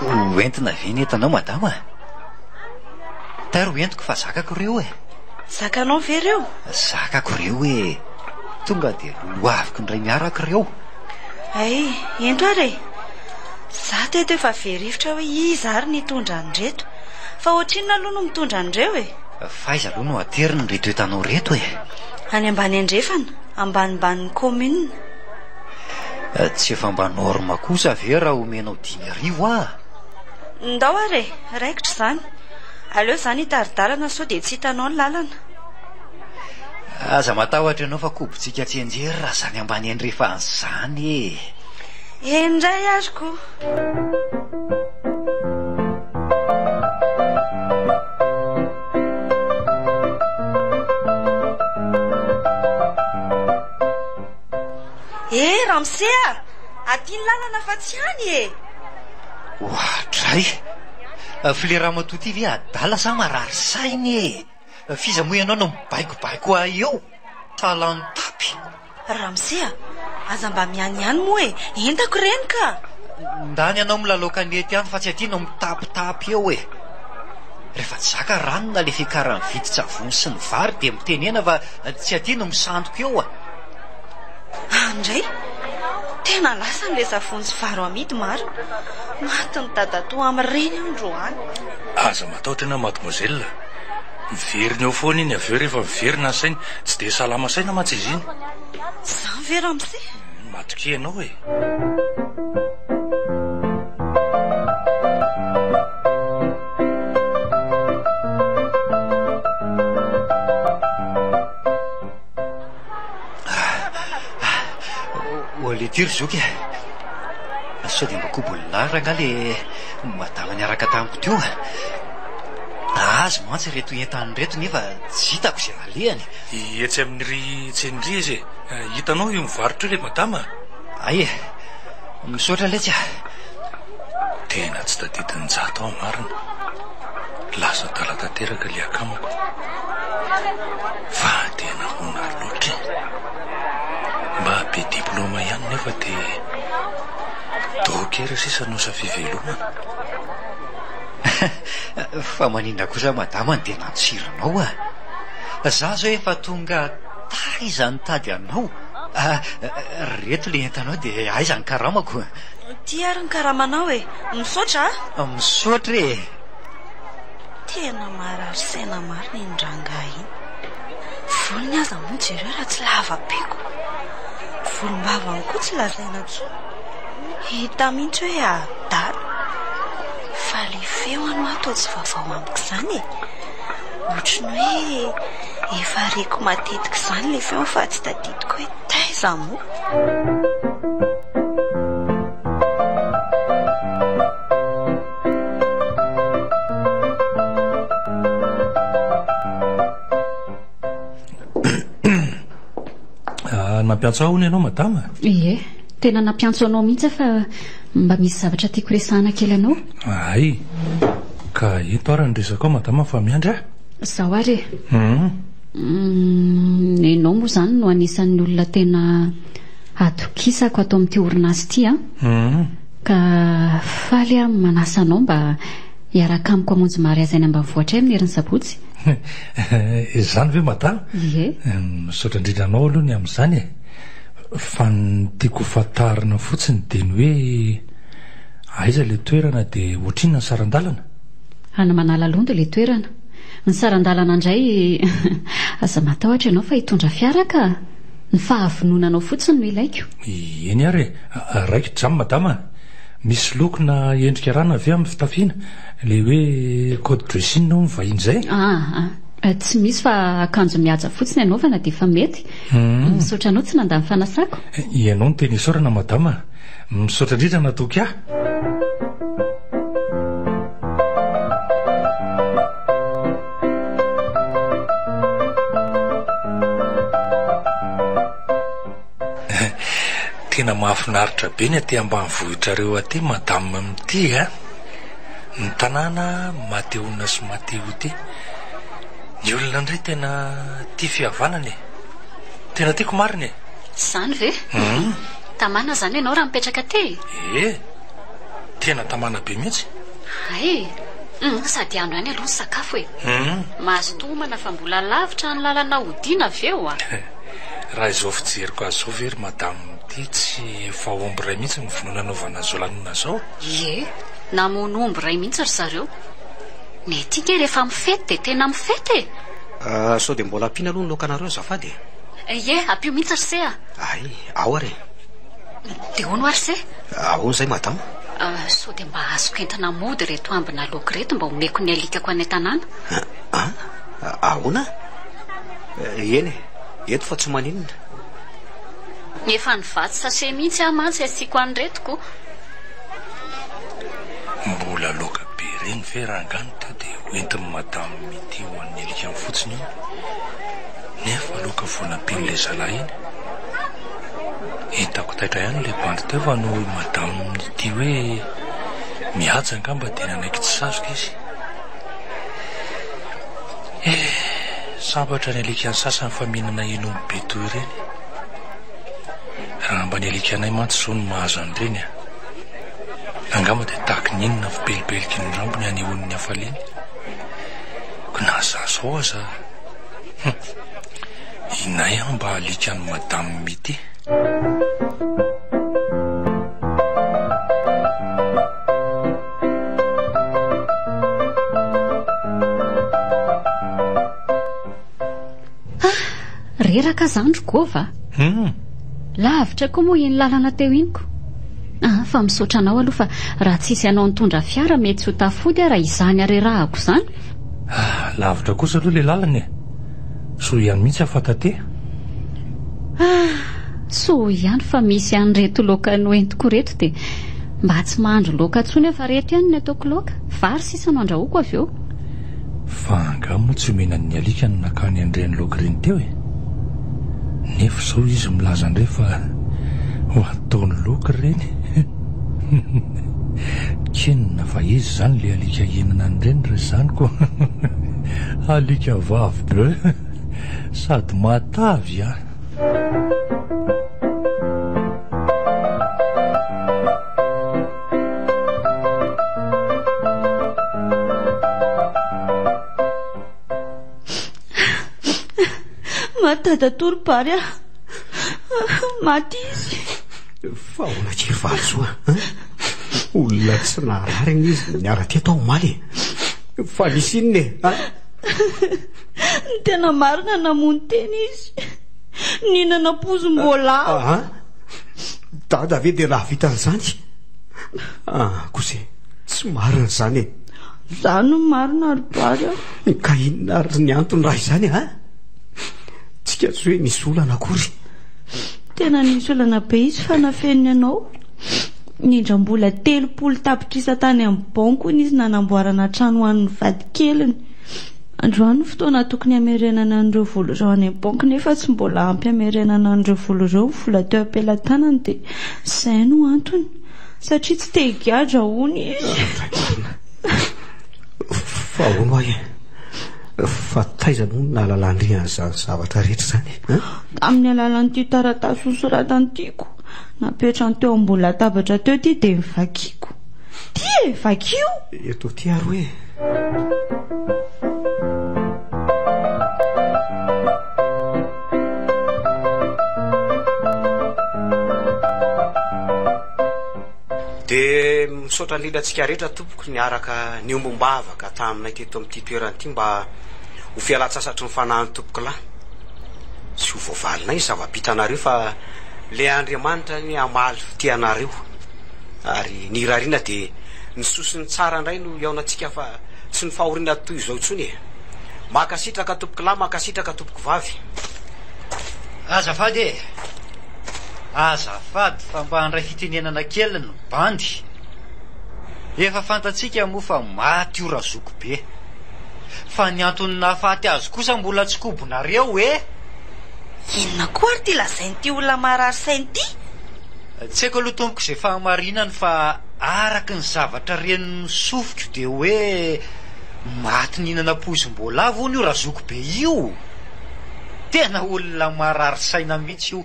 Ho entina ve ny entanao madama? Tairo ho entiko fa zakako ireo e. Zakanao ve ireo? Zakako ireo e. Tonga dia lolohaviko indray miaraka ireo. Hay, ento ary e. Za teto efa very rivotra hoe iza ary ny hitondra an'ireto. Fa ohatrinona aloha no mitondra an'ireo e? Fa aiza aloha no aterina ireto entanao ireto e? Any ambany andrefana, ambanimbanin'ny commune. Tsy efa mba norme kosa ve raha omenao 5000 aho? Ndao ary e, raikitra izany. Aleo izany hitari-dalana sao dia tsy hitanao ny lalana. Aza matahotra ianao fa kobontsika tsianjery raha izany ambany andrefana izany e! Eny indray ary ko! Eh ramose a! Aty ny lalana fa tsy any e! Oadray! F'ilay ramatoa ity ve adala sa marary saina e? F'iza moa ianao no mibaikobaiko ahy eo? Sahala ny tapy. Ramose a! Aza mba mihanihany moa e! Entako ireny ka! Ndany ianao milalao kanety any fa tsy aty no mitapitapy eo e! Rehefa tsy zaka ranona le fiakaran'ny vidin-tsavony sy ny vary dia mitenena fa tsy aty no misandoka eo a! Andray! Tena lasany le savony sy vary ho amidy marina! Matin'i dadatoa amin'ireny aho androany! Aza matahotra ianao mademoiselle! Miverina eo foana iny avy eo rehefa miverina ny sainy, tsy dia salama saina mantsy izy iny. Izany ve ramose? Matokia ianao e! Olé ty ry zoky e! Sao dia mba kobolina rangahy le madama niaraka tamiko teo a! Azy mantsy ireto entana ireto nefa tsy hitako izay nalehany. Etsy amin'iry tsena iry izy e! Hitanao io mivarotra io ilay madama? Hay e! Misaotra letsy a! Tena tsy tadidin'i Njato aho marina. Lasa adala tanteraka ilay akamako. Fa dia nahoana loatra e? Mba be diplaoma ihany nefa dia docker sisa no asa fivelomana. Fa maninona kosa madama no dia nandosiranao a? Za zao efa tonga taiza nitady anao? Reto le entanao dia aiza ny karamako? Ity ary ny karamanao e! Misaotra a! Misaotra e! Tena marary saina marina iny rangahy iny. Volony aza moa jereo raha tsy lava be ko. Volombavany koa tsy lazaina intsony. Hita mihitsy hoe adala. Fa le feo ano ato tsy vaovao amiko izany e. Ohatry ny hoe efa reko matetika izany le feo fa tsy tadidiko hoe taiza moa. Ah, nampiantso ahy hono ianao madama? Ie, tena nampiantso anao mihitsy aho fa mba misy zavatra tiako resahana kely anao. Hay, ka ento ary ny resakao madama fa miandry aho. Izao ary e. Ianao moa izany no anisan'ny olona tena atokisako ato amin'ity orinasa ity an. Ka faly aho manasa anao mba hiaraka amiko hamonjy mariazy any ambanivohitra amin'ny herin'ny sabotsy. Izany ve madama? Ie. Misaotra indrindra anao aloha ny amin'izany e. Fa ny tiako ho fantarina fotsiny dia ny hoe aiza ilay toerana dia ohatrinona ny saran-dalana? Any Manalalondo ilay toerana. Ny saran-dalana indray aza matahotra ianao fa hitondra fiara ka. Ny fahavononanao fotsiny no ilaiko. Eny ary e. Raikitra izany madama a! Misy loko na endrika rana ve amin'ny fitafiana? Ilay hoe code dressing hono vahiny izay? Aa, tsy misy fa akanjo mihaja fotsiny anaovana dia efa mety. Misaotra anao tsy nandà ny fanasako. Ianao no tena isaorana madama a! Misaotra indrindra natoky ahy. Tena mahafinaritra be ny aty ambanivohitrareo aty madame Mitia a! Ny tanàna maha-te-honina sy maha-te-ho tia. Ny olona indray tena tia fihavanana e! Tena tiako marina e! Izany ve? Tamana izany ianao raha mipetraka aty e? Ee! Tena tamana be mihitsy. Hay! Sady ano ihany aloha ny sakafo e! Mazotoa homana fa mbola lavitra ny lalana hodiana avy eo a! Raha izao fijeriko azy izao ve ry madame ity tsy efa omby iray mihitsy ny vonoina anaovana an'izao lanonana izao? Ie, namono omby iray mihitsy ry zareo. Ny aty nge rehefa mifety dia tena mifety e! Sao dia mbola ampiana aloha ny laokanareo azafady e? Ie, ampio mihitsy ry se a! Hay, ao ary e! Dia hono ary se? Ahoana izay madame? Sao dia mba azoko entina mody ireto ambina laoka ireto mba omeko ny alikako any an-tanàna? An? Ahoana? Eny e, eto fa tsy maninona. Efa nivatsy sachet mihitsy aho mantsy asiako an'ireto ko. Mbola laoka be ireny ve rangahy no teo dia hoentin'i madame ity ho an'ny alikany fotsiny eo? Nefa laoka vao nampian'ilay zalahy iny. Hitako taitra ihany ilay bandy teo fa noho i madame ity hoe mihaja angamba dia nanaiky tsy sazoka izy. Eh, sambatra ny alikan'ny sasany fa mihinana hen'omby be toy ireny. Raha mba ny alikanay mantsy izao no mahazo an'ireny a. Angamba dia tahaky ny inona fipelipeliky ny rambony hanehoany ny hafaliany. Ko na za zao aza hum. Inay aho mba alikan'i madame Mity. Ah, reraka zany ry Gova a. Hum. Lavitra koa moa iny lalana teo iny ko. Ah, fa misaotra anao aloha fa raha tsisy anao nitondra fiara mety tsy ho tafody aho raha izany harerahako izany. Ah, lavitra kosa aloha ilay lalana e. Soa ihany mihitsy aho fa taty. Ah, soa ihany fa misy an'ireto laoka noentiko ireto dia mba tsy mahandro laoka intsony aho fa ireto ihany no ataoko laoka. Vary sisa no andrahoako avy eo. Fa angaha moa tsy omena ny alika ny nakany an'ireny laoka ireny teo e? Nefa izao izy milaza indray fa ho ataony laoka ireny. K'inona fa iza izany ilay alika hihinana an'ireny raha izany ko? Alika vavy be sady matavy an! Maty dadatoa ry Bary a! Maty izy. Fa ahoana akia ry Valisoa a? Olona tsy naharary anie izy niara-teto aho omaly e! Fa nisy inona e? A? Ny tena marina namono tena izy. Nihinana pozim-boalavo. A? Dada ve dia nahavita an'izany? Ah, kosa e, tsy marina izany e. Izany no marina ry Bary a. Ka inona ary ny antony raha izany a? Tsika tsy hoe nisy olana akory. Tena nisy olana be izy fa nafeniny anao. Nindram-bola 30 tapitrisa tany amin'ny banky hono izy nanamboarana trano ho an'ny vadikeliny. Androany no fotoana tokony hamerenana an'ireo vola ireo any amin'ny banky nefa tsy mbola ampy hamerenana an'ireo vola ireo ny vola teo am-pelatanany dia izay no antony. Satria tsy te higadra hono izy. Fa ahoana ho'a e? Fa taiza moa no nahalalan-dry an'izany zavatra rehetra izany e? Tamin'ny alalan'ity taratasy nosoratany ity ko. Napetrany teo ambony latabatra teo ity dia novakiako. Ity e! Vakio! Eto ity ary hoe. Dia misaotra indrindra antsika rehetra tompoko niaraka niombom-bavaka taminay teto amin'ity toerana ity mba ho fialan-tsasatry ny fanahin'ny tompokolahy. Tsy ho voavalinay ny zava-bitanareo fa ilay Andriamanitra anie hamaly fitia anareo. Ary ny irariana dia ny soa sy ny tsara indray no hihaonantsika fa tsy ny fahoriana toy izao intsony e! Mankasitraka tompokolahy, mankasitraka tompokovavy. Azafady e! Azafady fa mba handray fitenenana kely ny bandy. Efa fantatsika moa fa maty io razoky be. Fa ny antony nahafaty azy kosa mbola tsy kobonareo e! Inona koa ary ity lazain'ity olona marary saina ity? Tsy haiko aloha tompoko izay fahamarinany fa araka ny zavatra ren'ny sofiko dia hoe maty nihinana poizim-boalavo hono io razoky be io! Tena olona marary saina mihitsy io,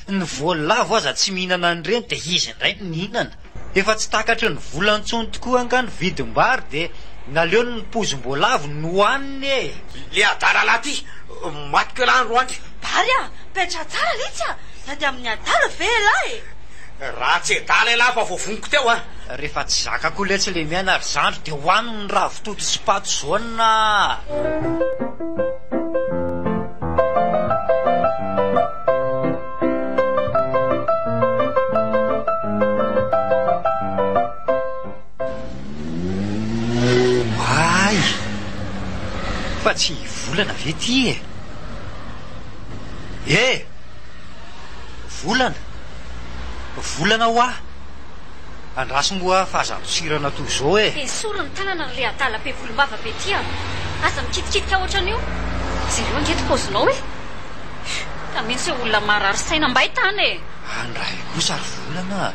ny voalavo aza tsy mihinana an'ireny dia izy indray no mihinana. Efa tsy takatry ny vola intsony tokoa angaha ny vidim-bary dia naleony ny pozim-boalavo no hohaniny e! Le adala lahy ty, matiko elah androany. Bary a! Petraha tsara letsy a! Hiady amin'ny adala ve elah e? Raha tsy adala elah fa voavoniko teo a! Rehefa tsy zakako letsy le miaina ry zandry dia hohaniny ny ravitoto sy paty jaune a! Fa tsy volana ve ity e? E! Volana! Volana hoa! Andraso moa fa aza andosirana toy izao e! Esory ny tanana ry le adala be volombava be ty a! Aza mikitikitika ohatran'io! Jereo ange ty paozinao e! Hita mihitsy hoe olona marary saina mbay tany e! Andray kosa ry volana a!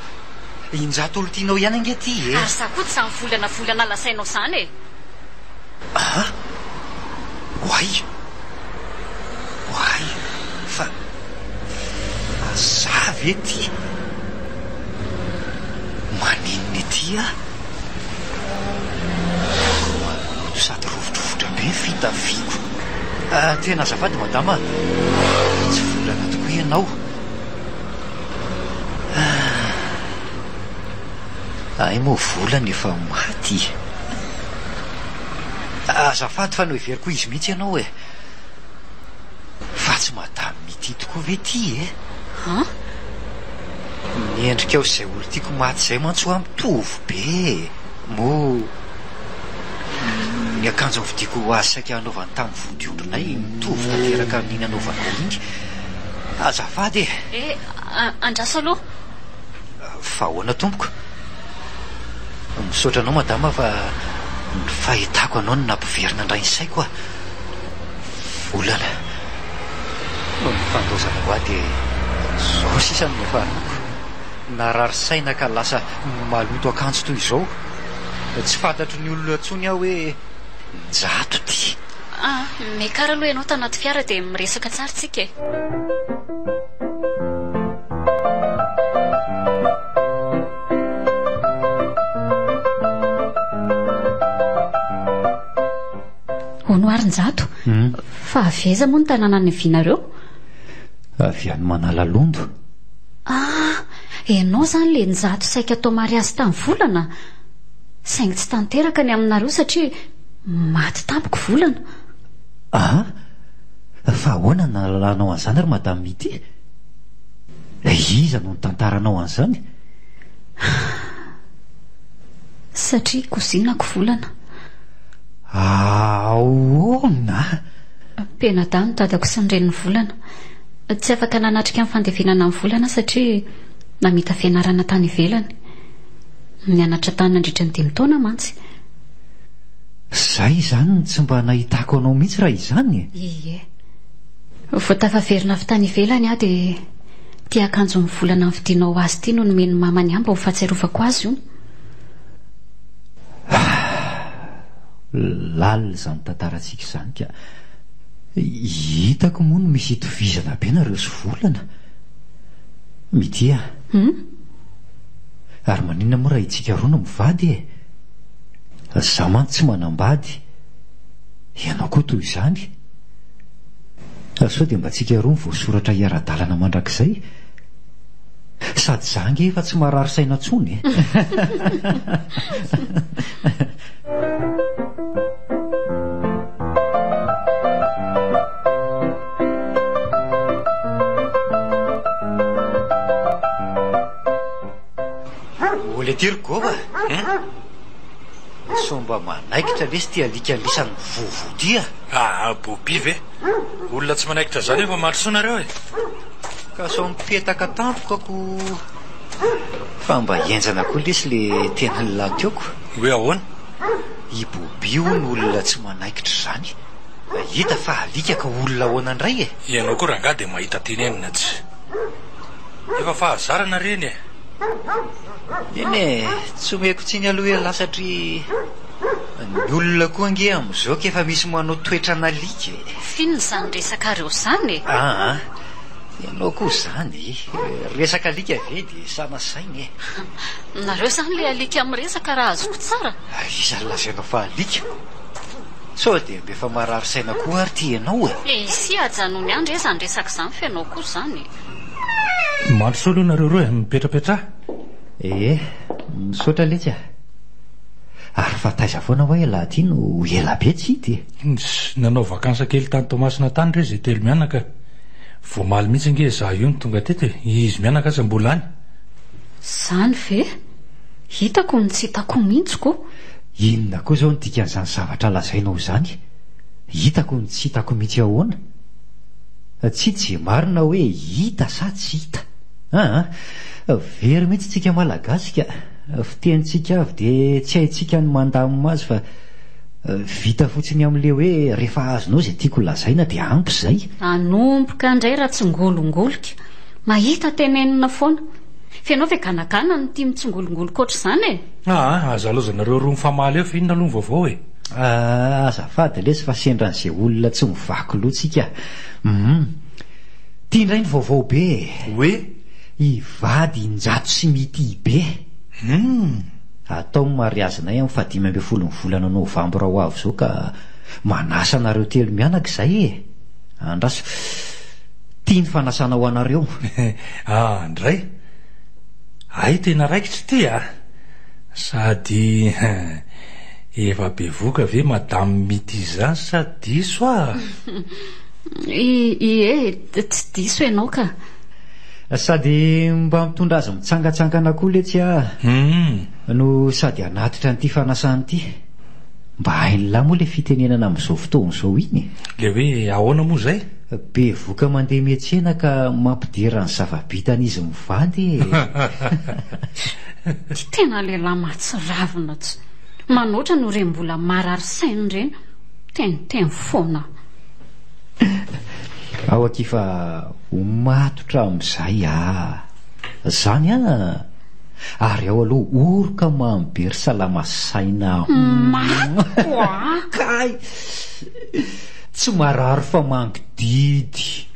Injato olon-tianao ihany ange ty e! Ary za koa tsy zany volana volana lazainao zany e! Aa! Oay! Oay! Fa, fa za ve ty? Maninona ety aho? Maloto sady rovidrovitra be ny fitafiako. Tena azafady madama a! Tsy volana tokoa ianao. Hay moa volana efa maty. Azafady fa noheveriko ho izy mihitsy ianao e. Fa tsy madame Mitia tokoa ve ity e? An? Ny endrikao sy izay olon-tiako maty izay mantsy hoa mitovy be e. Moa ny akanjo novidiako ho azy saika hanaovany tamin'ny vodiondrinay mitovy tanteraka amin'iny anaovanao iny. Azafady e! Eh, andraso aloha. Fa ahoana tompoko? Misaotra anao madama fa ny fahitako anao no nampiverina indray ny saiko a! Volana. Noho ny fandaozanao ahy dia izao sisa no niafarako. Narary saina ka lasa maloto akanjo toy izao. Tsy fantatry ny olona intsony aho hoe Njato ity. Ah, miakara aloha ianao tanaty fiara dia miresaka tsara tsika e. Hono ary Njato, fa avy aiza moa ny tanàna niavianareo? Avy any Manalalondo. Ah, ianao izany ilay Njato saika atao mariazy tamin'ny volana? Saingy tsy tanteraka ny aminareo satria maty tampoka volana. Ah! Fa ahoana no nahalalanao an'izany ry Madame Mity? Iza no nitantaranao an'izany? Satria kozinako volana. Ahoana? Mpianadahy ny dadako sy ny renin'i Volana. Tsy afaka nanatrika ny fandevenana an'i Volana aho satria namita fianarana tany ivelany. Nianatra tany nandritra ny dimy taona mantsy. Zay izany no tsy mba nahitako anao mihitsy raha izany e! Ie. Vao tafaverina avy tany ivelany aho dia ity akanjo mivolana novidianao ho azy ity no nomen'ny mamany ahy mba ho fahatsiarovako azy hono. Lalina izany tantarantsika izany ka. Hitako moa no misy itovizana be nareo sy Volana. Mitia. Hum? Ary maninona moa raha itsika roa no mivady e? Izaho mantsy tsy manambady. Ianao koa toy izany. Sao dia mba tsika roa no voasoratra hiara-dalana mandrakizay? Sady izaho ange efa tsy marary saina intsony e! Olé ty ry Goba hein! Sao mba manaikitra lesy ty alika lisany mivovoa ty a! Aa Bobby ve? Olona tsy manaikitra zany efa mandrosoa nareo e! Ka sao mipetaka tampoka ko fa mba henjana koa lesy le tenin'lah teo ko! Hoe ahoana? I Bobby hono olona tsy manaikitra izany. Hita fa alika ka olona ahoana indray e! Ianao koa rangahy dia mahita tenenina tsy. Efa fahazarana ireny e! Eny e, tsy omeko tsiny aloha ialahy satria ny olona koa ange amin'izao k'efa misy manao toetran'alika e! F'inona izany resakareo izany e? Aa, ianao koa izany e! Resaka alika ve dia sanasaina e! Nareo izany ilay alika miresaka raha azoko tsara? Iza no lazainao fa alika? Sao dia mba efa marary saina koa ary ity ianao e? E isia ajanony any re izany resaka izany fa ianao koa izany e! Mandrosoa aloha nareo roa e, mipetrapetraha. Ee, misaotra letsy a! Ary fa taiza foana hoa ialahy ity no ela be tsy hita e? Ns, nanao vacances kely tany Toamasina tany re izay telo mianaka. Vao omaly mihitsy ange izaho io no tonga teto e, izy mianaka aza mbola any. Izany ve? Hitako ny tsy hitako mihitsy ko! Inona koa izao no dikan'izany zavatra lazainao izany? Hitako ny tsy hitako mihitsy ahoana? Tsy tsy marina hoe hita sa tsy hita. Aa! Very mihitsy tsika Malagasy ka. Fitenintsika avy dia tsy haintsika ny mandamina azy fa vita fotsiny amin'ilay hoe rehefa azonao izay tiako lazaina dia ampy izay. Hanomboka indray ratsingolongolika. Mahita tenenina foana. F'enao ve ganagana no tia mitsingolongoloka ohatr'izany e? Aa! Aza laozanareo roa mifamaly eo fa inona aloha ny vaovao e? Aa! Azafady lesy fa sendra an'izay olona tsy mivaky loha tsika. Hum! Ty indray ny vaovao be e! Hoe? Hivady Injato sy Mitia be. Hum! Atao ny mariazinay amin'ny fahadimy ambin'ny folon'ny volana novambra ho avy izao ka manasa anareo telo mianaka izay e! Andraso. Ty ny fanasana ho anareo. Ah ndray! Hay tena raikitra ity a! Sady efa bevoka ve madame Mity izany sa diso aho? Ie, tsy diso ianao ka. Sady mba mitondra azy mitsangantsangana koa letsy aho no sady hanatitra an'ity fanasana ity. Mba hain'lah moa le fitenenana amin'izao fotoana izao iny e! Le hoe ahoana moa izay? Bevoka mandeha miantsena ka mampidera ny zava-bitan'izy mivady e! Ty tena lehilahy mahatsiravina tsy manoatra noho ireny mbola marary saina ireny, miteniteny foana. Ao akia fa ho matotra amin'izay ah! Zany an! Ary ao aloha oroka mamy be ry salama saina Mato a! Kay! Tsy marary fa mangididy.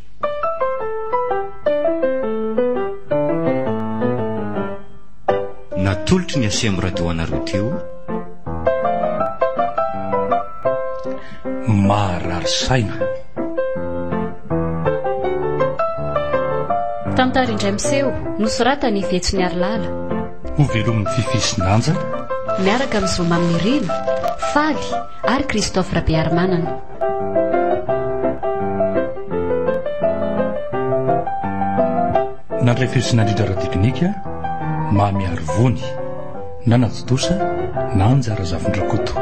Natolotry ny Aceem Radio anareo teo. Maharary saina. Tantara indray miseho, nosoratan'i Vetsoniarilala. Ho velomin'i Fiffi sy Nanja. Miaraka amin'i Zo Maminirina, Faly ary Christophe Rabearimanana. Nandray feo sy nandrindra ara-teknika, Mamy Arivony. Nanatontosa, Nanja Razafindrakoto.